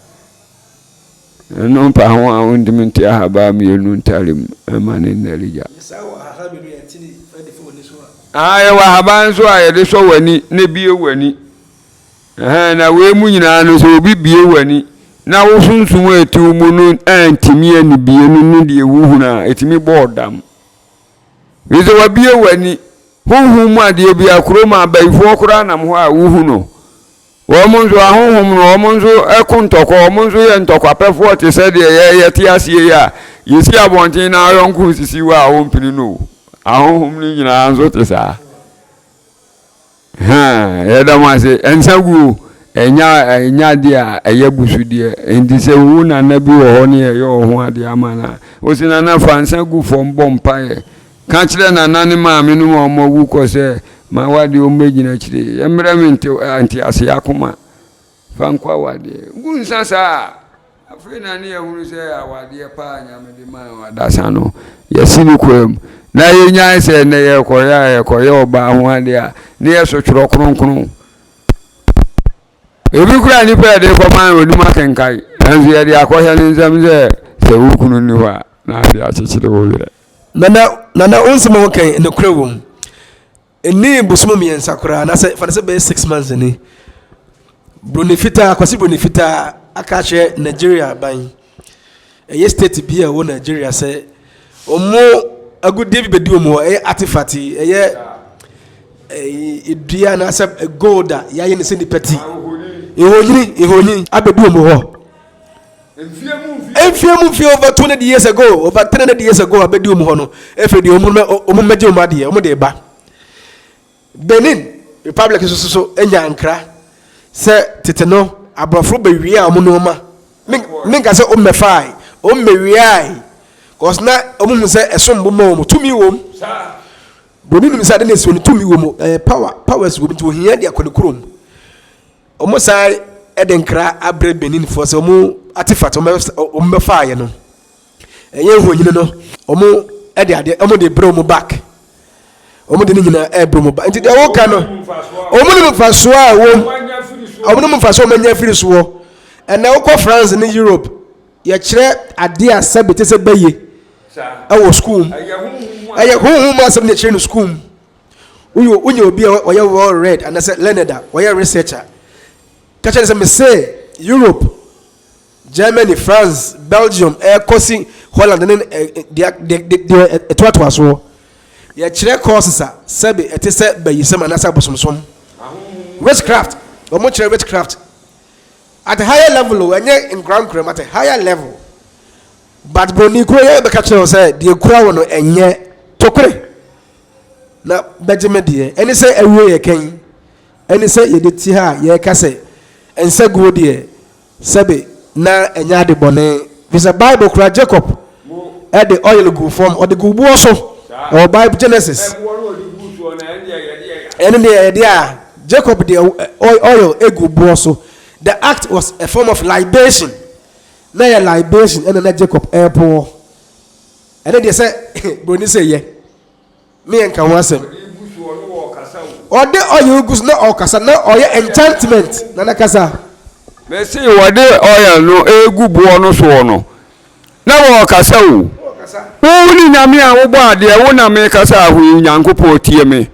Ɛno mpa ho a wontumi nte ahabaa mmienu ntare mu ɛma ne nnɛre gya. Ah, yɛwɔ ahaban nso a yɛde sɔ w'ani na ebie w'ani. Ɛhɛn, na wei mu nyinaa no sɛ obi bie w'ani na wo sunsum a ɛte wo mu no antumi anibie no ne deɛ wohunu a, ɛtumi bɔ ɔdam. Ɛfiri sɛ wabue w'ani. Honhom mu adeɛ biara, kurom abayifoɔ koraa nam hɔ a wohu no. Wɔn nso, ahonhom no, wɔn nso ko ntɔkwa, wɔn nso yɛ ntɔkwapɛfoɔ te sɛ deɛ yɛ yɛte aseɛ yi a yɛsi abɔnten na ayɔnko sisi hɔ a wɔmpene no o. Ahonhom no nyinaa nso te saa. Haa, yɛda mo ase. Nsa gu o, ɛnyɛ ɛnyɛ adeɛ a ɛyɛ abusudeɛ. Nti sɛ wo nana bi wɔ hɔ ne yɛyɛ wo ho adeɛ ama no a, wo se nana fa nsa gu fam bɔ mpaeɛ. Ka kyerɛ nana ne maame nom a wɔawu kɔ sɛ ma w'adeɛ wɔmmɛgyina akyire. Yɛmmrɛ me nte nteaseɛ akoma. Fa nkɔ awadeɛ. Gu nsa saa a, afei na ne yɛhunu sɛ awadeɛ paa Nyame de maa adasa no, yɛsi no kwa mu. Na yɛnyae sɛ ɛnnɛ yɛrekɔyɛ a yɛkɔyɛ ɔbaa ho adeɛ a, ne yɛso twerɛ kronkron. Ebi koraa nnipa yɛde kɔma no onim akenkan, nanso yɛde akɔhyɛ ne nsam sɛ sɛ wo kunu nni hɔ a, na ade akyekyere wo werɛ. Nana, Nana, wo nsɛm a woka yi, nokorɛ wom. Ɛnnii bosome mmiɛnsa koraa anaasɛ fa no sɛ bɛyɛ six months ni, Buroni fitaa, Kwasi Buroni fitaa aka akyerɛ Nigeria aban, ɛyɛ state bi a ɛwɔ Nigeria sɛ wɔn agudeɛ bi bɛdi wɔn hɔ, ɛyɛ artifact, ɛyɛ ɛyi dua anaasɛ gold a yɛayɛ no sɛ nipa ti, nhonyini, nhonyini abɛdi wɔn hɔ. Mfie mu mfie over 200 years ago, over 300 years ago abɛdi wɔn hɔ no, afei deɛ wɔn wɔn mmɛgye wɔn adeɛ, wɔn de ba. Benin Republic nso so anya nkra sɛ tete no aborɔfo bɛwia wɔn nneɛma. Menka sɛ wɔn mmɛfae, wɔn mmɛwiae, cause na wɔn hu sɛ ɛsom bo ma wɔn, tumi wɔ mu. Broni nim sɛ ade na esi wɔn tumi wɔ mu, ɛyɛ power, powers wɔ mu nti ohia de akɔ ne kurom. Wɔn san de nkra abrɛ Beninfoɔ sɛ wɔn artifact wɔn bɛfaeɛ no, ɛyɛ nhonyini no, wɔn de adeɛ wɔn de brɛ wɔn back. Wɔn de ne nyinaa ɛbrɛ wɔn back. Nti deɛ wɔka no, wɔn nim mfasoɔ a ɛwɔ mu, wɔn nim mfasoɔ a wɔn anya afiri soɔ. Ɛnna wokɔ France ne Europe, yɛkyerɛ adeɛ a sɛbi te sɛ bɛyɛ ɛwɔ sukuu mu. Ɛyɛ honhom mu asɛm na yɛkyerɛ no sukuu mu. Woyɛ wonya obi a ɔyɛ well read anaasɛ learned a ɔyɛ researcher ka kyerɛ no sɛ mese Europe, Germany, France, Belgium ɛkɔsi Holland ne deɛ deɛ ɛtoatoa soɔ yɛkyerɛ courses a sɛbe ɛte sɛ bayisɛm anaasɛ abosomsom witchcraft wɔn kyerɛ witchcraft at a higher level o ɛnyɛ nkorankora mu at a higher level but broni kuro yɛ bɛka kyerɛ wo sɛ deɛ kura wo no ɛnyɛ tokore Na bɛgye me deɛ. Ɛne sɛ awie yɛ kɛn. Ɛne sɛ yɛde ti ha a yɛreka sɛ nsaguo deɛ sɛbe na ɛnyɛ ade bɔne. Firi sɛ Bible koraa Jacob de oil guu fam, ɔde guu boɔ so. Ɛwɔ Bible Genesis. Ɛne deɛ yɛde a Jacob de oil egu boɔ so. The act was a form of libation. Na yɛ libation ɛna na Jacob ɛrepoɔ. Ɛne deɛ sɛ broni sɛ yɛ. Me yɛ nka ho asɛm. Ɔde oil gu so na ɔkasa na ɔyɛ enchantment na na kasa. Mese wɔde oil no egu boɔ no soɔ no na wɔkasa o. Wo ne Nyame a wobɔ adeɛ wo na mekasa ahoyi Nyankopɔn tie me.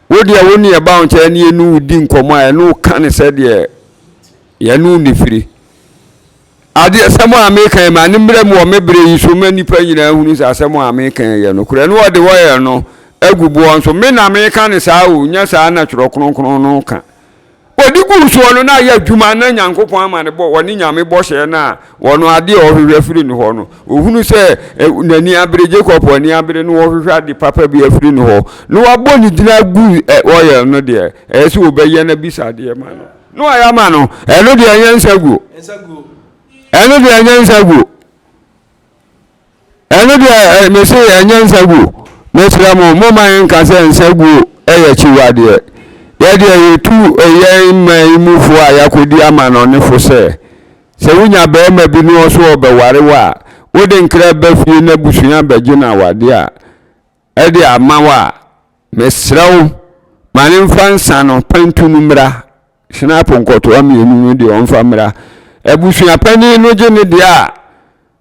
Wo deɛ wo ne ɛba wo nkyɛn ne yɛne wo di nkɔmmɔ a ɛne wo ka ne sɛdeɛ yɛne wo ne firi. Ade, asɛm a meka yi, ma no mmra mu wɔ me berɛ yi so ma nnipa nyinaa nhunu sɛ asɛm a meka yi yɛ nokorɛ. Na wɔde oil no agu boɔ nso. Me na meka no saa o, nyɛ saa na Twerɛ Kronkron no ka. Wɔde guu soɔ no, na ayɛ adwuma, na Nyankopɔn ama no bɔ, wɔne Nyame bɔhyɛ no a, wɔno adeɛ a ɔhwehwɛ firi ne hɔ no, ɔhunu sɛ n'ani abere, Jacob ani abere, na ɔhwehwɛ ade papa bi afiri ne hɔ, na wabɔ ne gyina agu oil no deɛ, ɛyɛ sɛ wɔbɛyɛ no abisadeɛ ma no. Na wayɛ ama no ɛno deɛ ɛnyɛ nsa guo ɛno deɛ ɛnyɛ nsa guo ɛno deɛ mese ɛnyɛ nsa guo mesrɛ mo moma yɛnka sɛ nsa guo ɛyɛ akyiwadeɛ yɛdeɛ yɛtu yɛn mman yi mufoɔ a yɛakɔdi ama no ne fo sɛ sɛ wonya barima bi ne ɔso ɔbɛware wo a wode nkra ba fie na abusua bɛgye no awadeɛ a ɛde ama wo a, mesrɛ wo, ma no mfa nsa no pantu no mmra. Hynapo nkɔtoa mmienu no deɛ ɔmfa mmra. Abusua panin no gye ne deɛ a,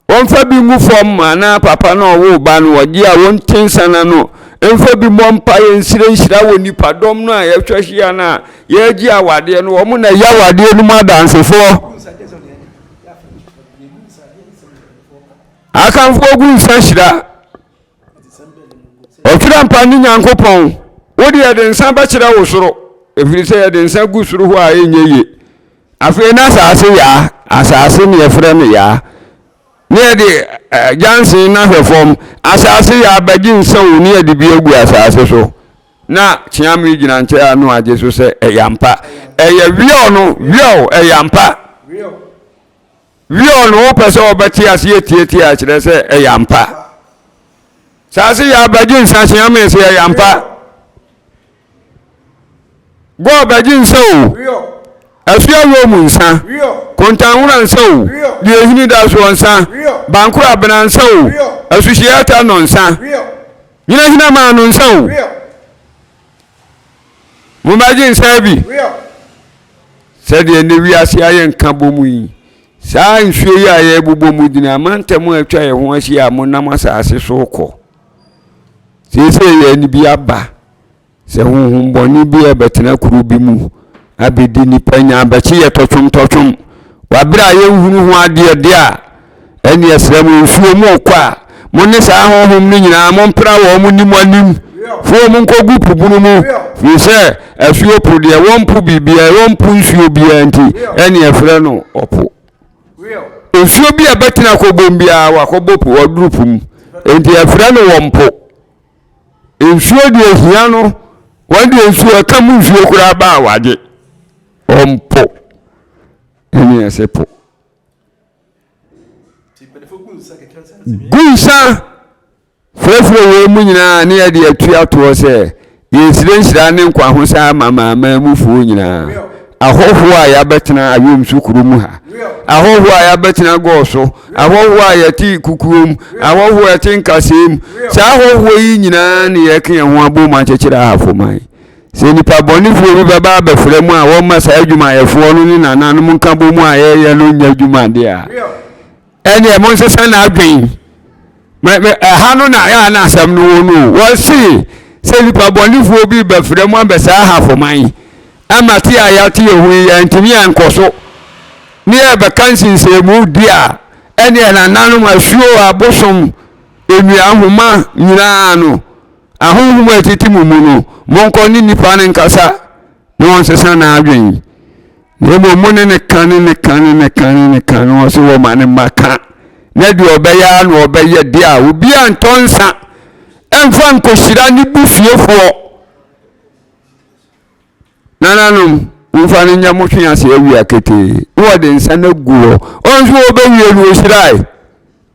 ɔmfa bi ngu fam anaa papa no a ɔwoo ba no ɔgye a ɔnte nsa no ano mfa bi mmɔ mpaeɛ nsrɛ nhyira wɔ nipadɔm no a yɛatwa ahyia no a yɛregye awadeɛ no, wɔn na ɛyɛ awadeɛ no mu adansefoɔ. Akanfoɔ gu nsa hyira. Ɔtwerɛ mpa ne Nyankopɔn, wo deɛ yɛde nsa bɛkyerɛ wo soro, ɛfiri sɛ yɛde nsa gu soro hɔ a ɛnyɛ yie. Afei na asase yaa, asase ne yɛfrɛ no yaa. Ne yɛde eh, gyansen no ahwɛ fam, asase yaa bɛgye nsa o, ne yɛde bi agu asase so. Na kyeame gyina nkyɛn ano agye so sɛ ɛyɛ ampa. Ɛyɛ wiɔ no, wiɔ, ɛyɛ ampa. Wiɔ no wopɛ sɛ wɔbɛte aseɛ tietie a kyerɛ sɛ ɛyɛ ampa. Saa se yɛ abɛgye nsa hyea me se ɛyɛ ampa. Gɔɔ bɛgye nsa o. Afia wɔ mu nsa. Kontanwora nsa o. Deɛ ehini da soɔ nsa. Bankoro abena nsa o. Asuhyia ata nɔ nsa. Nyinahina maa no nsa o. Mommɛgye nsa bi. Sɛdeɛ nnɛ wiase ayɛ nkabom yi, saa nsuo yi a yɛrebobɔ mu gyina amantam a atwa yɛn ho ahyia a monam asase so rekɔ. Seesei yɛn ani bi aba sɛ honhom bɔne bi rebɛtena kuro bi mu abɛdi nnipa nya abɛkye yɛ tɔtwom tɔtwom. Wɔ berɛ a yɛnhunu ho adeɛ deɛ a, Ɛnneɛ srɛ mo, nsuo mu rekɔ a, mo ne saa ahonhom no nyinaa mompra wɔn mo nni mo anim, fo wɔn nkɔgu po bunu mu, firi sɛ asuo po deɛ wɔmpo biribiara, wɔmpo nsuo biara nti, ɛnneɛ frɛ no ɔpo. Nsuo bi a ɛbɛtena kɔbom biara wakɔbɔ po, waduru po mu, enti ɛfrɛ no wɔn po. Nsuo deɛ hia no, wɔn deɛ nsuo ɛka mu nsuo koraa ba a wagye, ɔmpo, ɛnneɛ ɛsɛ po. Gu nsa frɛfrɛ wei mu nyinaa ne yɛde atua toɔ sɛ yɛsrɛ nhyira ne nkwa ho saa ma amanaman mufoɔ nyinaa. Ahɔhoɔ a yɛabɛtena Ayomso kuro mu ha, ahɔhoɔ a yɛabɛtena Gɔɔso, ahɔhoɔ a yɛte Kukuom, ahɔhoɔ a yɛte Nkasɛɛ mu, saa ahɔhoɔ yi nyinaa ne yɛka yɛn ho abom akyekyere Ahafo man. Sɛ nnipa bɔnefoɔ bi bɛba abɛfra mu a wɔmma saa adwumayɛfoɔ no ne nananom nkabom a yɛyɛ no nyɛ adwuma deɛ a, ɛneɛ monsesa n'adwen. Ɛha no na ɛa na asɛm no wɔ no. Wɔse sɛ nnipa bɔnefoɔ bi bɛfrɛ mu abɛsɛe Ahafo man ama te a yɛate yɛn ho yi yɛntumi ankɔ so ne yɛbɛka nsensɛnmu di a, ɛneɛ nananom asuo abosom nnua nhoma nyinaa no Ahonhom a ɛtete mo mu no, monkɔ ne nnipa no nkasa na wɔnsesa n'adwene. Na mmom mo ne ne ka ne ne ka ne ne ka ne ne ka na ɔse wɔma ne mma ka. Na deɛ ɔbɛyɛ ara na ɔbɛyɛ deɛ a obiara ntɔ nsa ɛmfa nkɔhyira ne busuafoɔ. Nananom, momfa no nyɛ mo twe ase awia ketee. Na wɔde nsa no agu hɔ. Ɔno nso wɔbɛwie no ɔhyirae.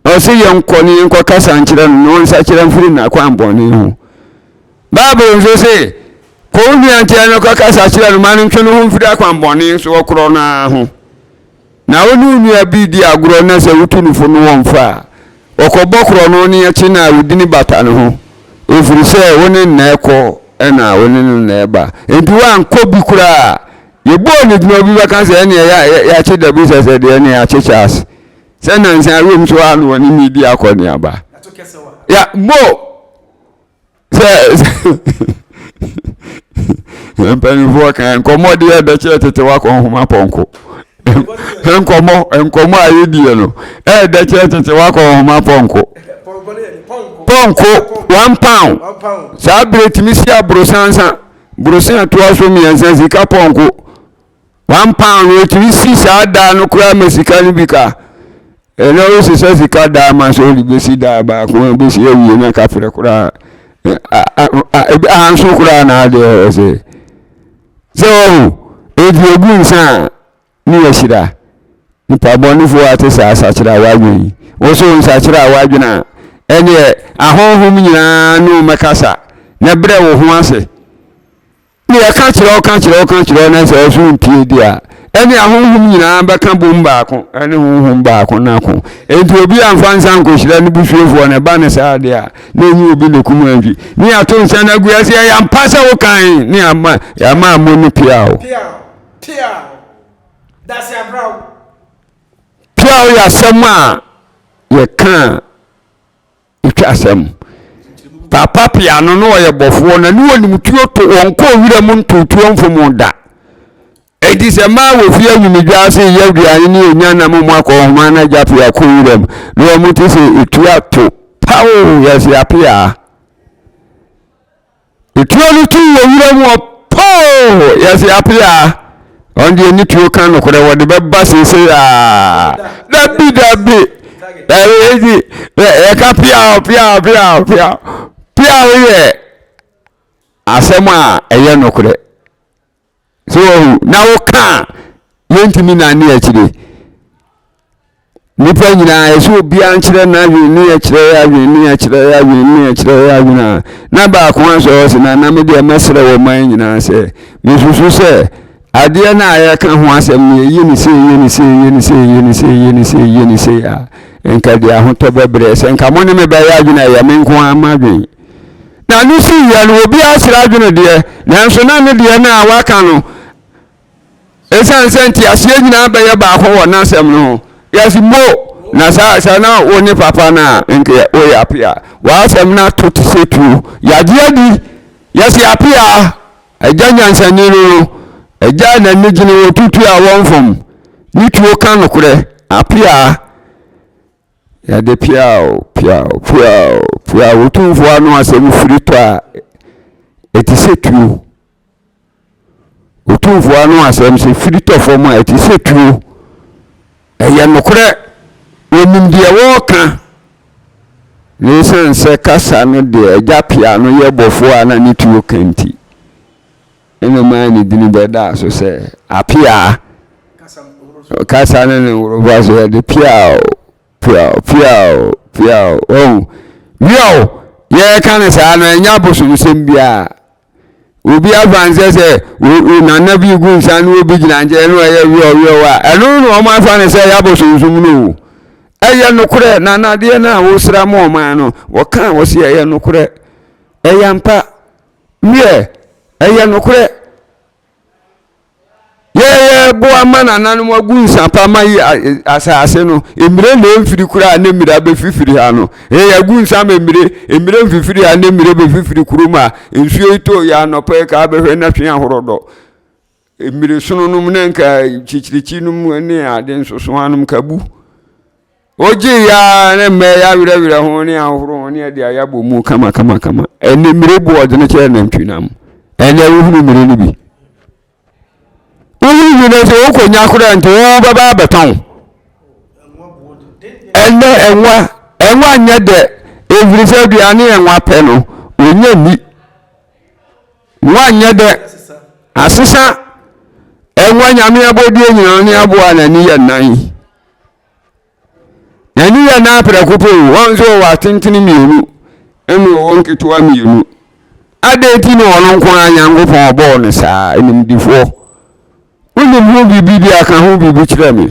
Na ɔse yɛnkɔ ne yɛnkɔ kasa nkyerɛ no na ɔnsakyera mfiri n'akwammɔne ho. Bible nso se, kɔ wo nua nkyɛn na kɔkasa kyerɛ no ma no ntwe ne ho mfiri akwammɔne so ɔkorɔ no ara ho. Na wo ne wo nua bi redi agorɔ na sɛ wotu no fo no wɔmfa a, ɔkɔbɔ korɔno ne akyi na wo dini bata ne ho, ɛfiri sɛ wo ne no na ɛkɔ na wo ne no na ɛba. Enti woankɔ bi koraa a, yɛbɔɔ ne din a obi bɛka sɛ ɛneɛ yɛakye Dabi sɛ sɛ deɛ ɛneɛ yɛakye Charles. Sɛ nansa awiem so a na wɔne me di akɔneaba. Ya mo sɛ mpanimfoɔ kan nkɔmmɔ deɛ ɛbɛkyerɛ tete wakɔ nhoma pɔnko. Nkɔmmɔ nkɔmmɔ a yɛdie no ɛbɛkyerɛ tete wakɔ nhoma pɔnko. Pɔnko £1 saa berɛ tumi si aborosansa borosan toa so mmiɛnsa sika pɔnko. £1 no ɛtumi si saa daa no koraa ma sika no bi ka. Ɛnɛ wosesa sika daa ma sɛ wode bɛsi daa baako a bɛsi awie na kaprɛ koraa anso koraa na adeɛ ɛsɛ sɛ ɔho ɛnti ɛgu nsa a ne yɛhyira nipa bɔnefoɔ a te saa sakyera w'adwene yi wo so nsakyera w'adwene a ɛneɛ ahonhom nyinaa ne wo mɛkasa na brɛ wo ho ase. Ne yɛka kyerɛ wo, ka kyerɛ wo, ka kyerɛ wo, na sɛ ɔso ntie di a, ɛne ahonhom nyinaa bɛka bom baako, ɛne honhom baako no ako. Enti obi amfa nsa nkɔhyira ne busuafoɔ no, ɛba ne saa deɛ a, na ɛnyɛ obi na kum antwi. Ne yɛato nsa no agu ase, ɛyɛ ampa sɛ wokan, ne yɛama yɛama amu no piaw. Piaw yɛ asɛm a yɛka a Ɛtwa asɛm. Paapa pia no na ɔyɛ bɔfoɔ na ne wɔnim tuo to wɔn kɔɔ wira mu nto tuo mfom da. Enti sɛ mmaa wɔ fie anwumidwa ase yɛ aduane ne ɛnya nam mu akɔ nhoma na agya pia kɔ wira mu na wɔn te sɛ ɛtuo ato paoo yɛse apea. Etuo no tu wɔ wura mu ɔpoo yɛse apea ɔno deɛ ne tuo ka nokorɛ wɔde bɛba seesei aa dabi dabi dabi eti yɛka pia pia pia pia pia yɛ asɛm a ɛyɛ nokorɛ. So wahu? Na woka a, yɛntumi nane akyire. Nnipa nyinaa, ɛsɛ obiara nkyerɛ n'adwene ne yɛkyerɛ yɛ adwene ne yɛkyerɛ yɛ adwene ne yɛkyerɛ yɛ adwene a, na baako asɔ hɔ sɛ na na me deɛ mɛsrɛ wɔ man nyinaa sɛ mesusu sɛ adeɛ no a yɛka ho asɛm no yɛyi ne sei yɛ ne sei yɛ ne sei yɛ ne sei yɛ ne sei yɛ ne sei a nka deɛ ahotɔ bɛbrɛ sɛ nka mo ne me bɛyɛ adwene a ɛyɛ me nko ara m'adwene. Na ne siiɛ no, obiara srɛ adwene deɛ, nanso na ne deɛ no a waka no, ɛsiane sɛ nteaseɛ nyinaa bɛyɛ baako wɔ n'asɛm no ho. Yɛsi mo, na saa sɛ na wo ne papa no a, nka woyɛ apea. W'asɛm no ato te sɛ tuo. Yɛagye adi, yɛsi apea. Agya nyansani no no, agya n'ani gyene wɔ tutuo a wɔmfom. Ne tuo ka nokorɛ, apea. Yɛde piaw, piaw, piaw, piaw, Otumfoɔ ano asɛm firi tɔ a, ɛte sɛ tuo. Otumfoɔ ano asɛm sɛ firi tɔ fam a, ɛte sɛ tuo. Ɛyɛ nokorɛ, wɔnim deɛ wɔreka. Na ɛsiane sɛ kasa no deɛ agya pia no yɛ bɔfoɔ a na ne tuo ka nti, ɛna maa ne dini bɛdaa so sɛ apeaa. Kasa ne ne nworɔfoɔ so yɛde piaw piaw piaw piaw wɔn wiaw yɛreka no saa no ɛnyɛ abosomsɛm biara. Obi afa nsɛ sɛ nana bi gu nsa na obi gyina nkyɛn na ɔyɛ wiɔwiɔ a, ɛno na wɔn afa no sɛ ɛyɛ abosonsom no o. Ɛyɛ nokorɛ, nana adeɛ no a wosra ma ɔman no, wɔka a wɔsi ɛyɛ nokorɛ. Ɛyɛ ampa. Wiɛ, ɛyɛ nokorɛ. Yɛyɛ boa ma nananom agu nsa pa ma yi asase no. Mmire na ɛmfiri koraa ne mmire abɛfifiri ha no. Yɛyɛ agu nsa ma mmire, mmire mfifiri ha ne mmire bɛfifiri kurom a nsuo yi too yɛ anɔpa yi ka abɛhwɛ na twe ahorɔ dɔ. Mmire sono nom ne nka kyikyirikyi nom ne ade nsosoa nom ka bu. Wogye ya ne mmɛ ya werɛwerɛ ho ne ahohoro ho ne ɛde ayɛ abɔ mu kama kama kama. Ɛnɛ mmire bu ɔdene kyerɛ nantwinam. Ɛnɛ wohunu mmire no bi. Wohunu bi no sɛ wokɔnya koraa nti wobɛba abɛtɔn. Ɛnɛ ɛnwa ɛnwa nyɛ dɛ ɛfiri sɛ aduane ɛnwa pɛ no wɔnya nni. Nwa nyɛ dɛ asesa ɛnwa nyame abɔdeɛ nyinaa ne aboa n'ani yɛ nan. N'ani yɛ nan prɛko pɛ o, wɔn nso wɔwɔ atentene mmienu ɛna wɔwɔ nketewa mmienu. Adɛn nti na ɔno nko ara Nyankopɔn ɔbɔɔ no saa animdifoɔ? Wonim ho biribi bi aka ho biribi kyerɛ me.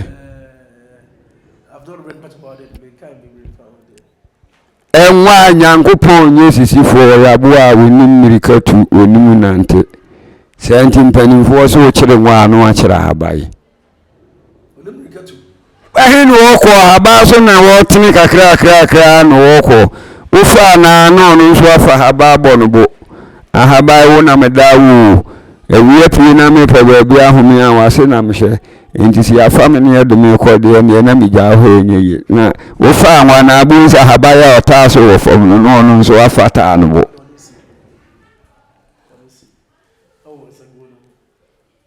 Ɛnwa Nyankopɔn nyɛ sisifoɔ, ɔyɛ aboa a wɔnim mmirika tu, wɔnim nante. Saa nti mpanimfoɔ sɛ wokyere nwa a na wakyerɛ ahaban. Ɛhe na wɔkɔ? Ahaban so na wɔtene kakrakrakra na wɔkɔ. Wofa anaa na ɔno nso afa ahaban abɔ no bo. Ahaban wo na meda wo o. Awia pue na mepɛ baabi ahome a wase na mehyɛ. Nti sɛ yɛafa me ne yɛde me kɔ deɛ neɛ na megyaa hɔ ɛnyɛ yie. Na wofa anwa na abom sɛ ahaban a ɔtaa so wɔ fam no na ɔno nso afa taa no bo.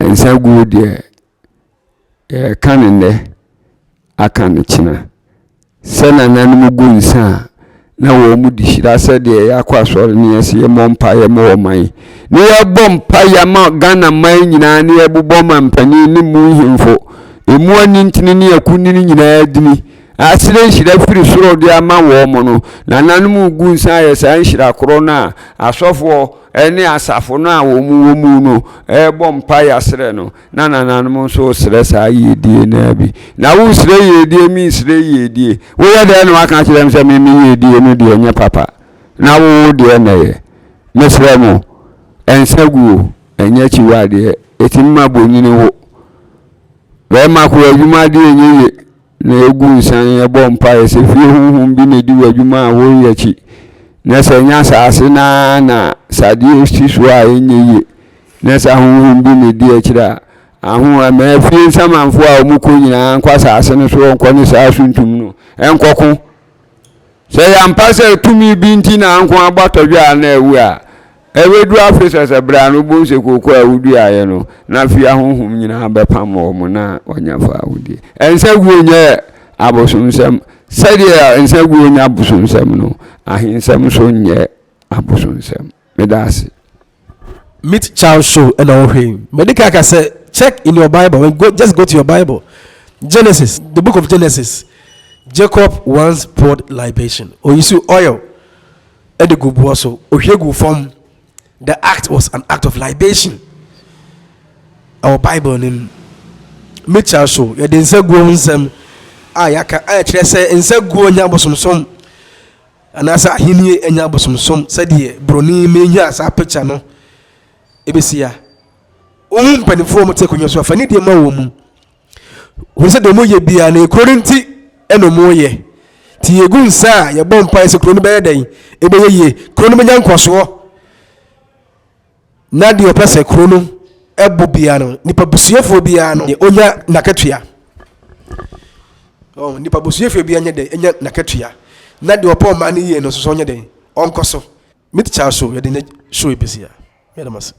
Nsa guo deɛ, yɛreka no nnɛ aka no kyena. Sɛ nananom gu nsa a, na wɔn de hyira sɛdeɛ yɛakɔ asɔre ne yɛsɛ yɛmmɔ mpaeɛ ma ɔman. Ne yɛbɔ mpaeɛ ma Ghana man nyinaa ne yɛbobɔ ma mpanin ne mu nhemfo. Emu anintini ne akunini nyinaa dini. Asrɛ nhyira firi soro de ama wɔn no, nananom gu nsa ayɛ saa nhyira korɔ no a asɔfoɔ ne asafo no a wɔn wɔ mu no rebɔ mpaeɛ asrɛ no, na nananom nso resrɛ saa yiedie no ara bi. Na woresrɛ yiedie, meresrɛ yiedie. Woyɛ dɛn na woaka akyerɛ me sɛ me me yiedie no deɛ nyɛ papa, na wo wo deɛ na ɛyɛ? Mesrɛ mo, ɛnsa guo, ɛnyɛ akyiwadeɛ, ɛtumi ma bonyini wo. Bɛrima kɔ adwuma deɛ ɛnyɛ yie. na egu nsa na yɛbɔ mpaeɛ sɛ fie honhom bi na ɛdi w'adwuma a woreyɛ akyi, na sɛ ɛnyɛ asase no ara na sadeɛ si so a ɛnyɛ yie, na sɛ ahonhom bi na ɛdi akyire a, aho ɛma fie nsamanfoɔ a wɔkɔ nyinaa nkɔ asase no so nkɔ ne saa suntum no nkɔko. Sɛ ɛyɛ ampa sɛ tumi bi nti na anko abɔ atɔdwe a na awu a, ɛbɛduru afe sɛsɛ berɛ a no wobɛhu sɛ kooko a woduaeɛ no, na afei ahonhom nyinaa bɛpam wɔn na wɔanya fawohodie. Nsa guo nyɛ abosonsɛm. Sɛdeɛ nsa guo nyɛ abosonsɛm no, ahensɛm nso nyɛ abosonsɛm. Meda ase. Meet Child Show ɛna wohwɛ yi. Mede ka ka sɛ check in your Bible when go just go to your Bible Genesis the book of Genesis Jacob once poured libation oyisu oil ɛde gu boɔ so ohwie gu fam the act was an act of libation ɛwɔ Bible no mu. Meet Child Show yɛde nsa guo ho nsɛm a yɛaka a ɛkyerɛ sɛ nsa guo nyɛ abosomsom. Anaasɛ ahennie anya abosomsom sɛdeɛ broni menyaa saa picture no ɛbɛsi a wohu mpanimfoɔ wɔn te akonnwa so afa ne deɛ ma wɔn mu wɔn sɛ deɛ wɔn yɛ biara no ekuro no nti ɛna wɔn yɛ ti yɛgu nsa a yɛbɔ mpaeɛ sɛ kuro no bɛyɛ dɛn ɛbɛyɛ yie kuro no bɛnya nkɔsoɔ Na deɛ ɔpɛ sɛ kuro no bɔ biara no, nipa busuafoɔ biara no, ɔnya n'akatua. Oh, nipa busuafoɔ biara nyɛ dɛ, ɛnya n'akatua. Na deɛ ɔpɛ ɔman no yie no nso so ɔnyɛ dɛ, ɔnkɔ so. Me tikya so yɛde ne show ebesi a. Mɛda mo ase.